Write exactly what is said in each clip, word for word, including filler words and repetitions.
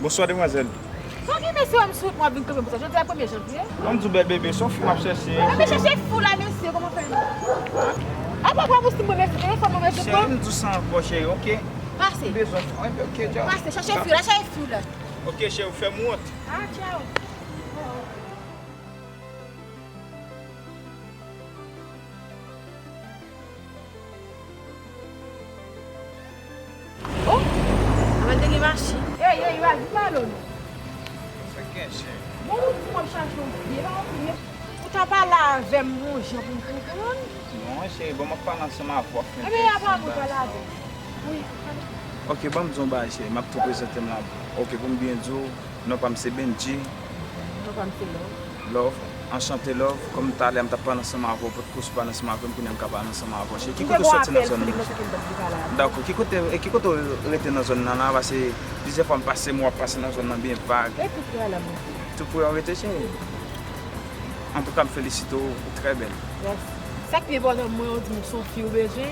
Bonswa, demwazèl. Sa gen mesye wè m sou wout mwen ap vin kanpe m konsa. Jodi a premye janvye. Ban m di w bèl bebe, se yon fi m ap chèche. Mwen vin chèche fou la, mesye, kòman fè nou? Apa w pa pou stim mwen, mesye, telefòn mwen, mesye. Cheri, m di w sa ankò, cheri, oke? Pase. M bezwen, oke, dja. Pase, chèche fi la, chèche fi la. Oke, cheri, ou fè m wont. Ah, tchaw. Oh, ann te gen machin. Ey, ey, Razi, pale non. Sa k gen, cheri? Bon, ou di w ap chache yon fi, e pa yon fi, men ou ta pale avè m yon jan pou m konprann. Non, cheri, bon, m ap pale ansanm avè w, w ap fè enteresan. Ebyen, apa nou pale avè m? Wi. Oke, ban m di w yon bagay, cheri, m ap tou prezante m la. Oke, pou m byen di w, non pa m se Bendji. Non pa m se Love. Love, anchante Love. Kòm talè a m t ap pale ansanm avè w, potko sou pale ansanm avè m, kounye a m ka pale ansanm avè w. Cheri, ki kote w sòti nan zòn nan? Dakò, ki kote, e ki kote w rete nan zòn nan la? Paske plizyè fwa m pase, m wè w ap pase nan zòn nan byen vag. E tou pre a la m rete. Tou pre a w rete, cheri? Antouka, m felisite w, ou trè bèl. Mèsi. Sa k pi enpòtan pou mwen, ou di m se yon fi ou bezwen.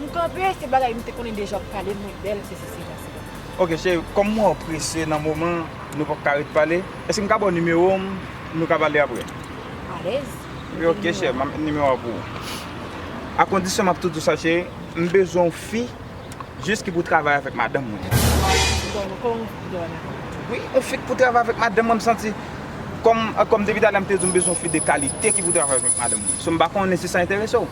M kanpe, se bagay m te konnen deja w ap pale m, mwen bèl, se sesi, se sa, se sa. Oke, cheri, kòm m wè w prese nan moman, nou pap ka ret pale. Èske m ka ba w nimewo m, nou ka pale apre? Alèz. Oke, cheri, m ap met nimewo a pou ou. A kondisyon, m ap tou di w sa, cheri, m bezwen yon fi jis ki pou travay avèk madanm mwen. Bon, kòman w di w la? Wi, yon fi ki pou travay avèk madanm mwen, m santi kòm, kòm depi talè m te di w m bezwen yon fi de kalite ki pou travay avèk madanm mwen. So, m pa konnen si sa enterese w.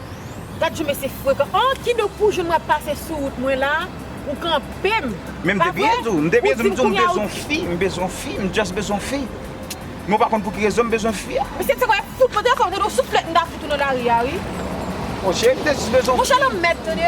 Gad jan mesye frekan. An, kidonk pou jwenn mwen ap pase sou wout mwen la, ou kanpe m. Men m te byen di w, m te byen di w, m di w m bezwen fi, m bezwen fi, m just bezwen fi. Men w pa konn pou ki rezon m bezwen fi a. Mesye, se kwè fout mwen te fè w tande yon souflèt m ta fout ou nan lari a, wi. O cheri, m te jis bezwen fi. Monchè, lanmèd, tande.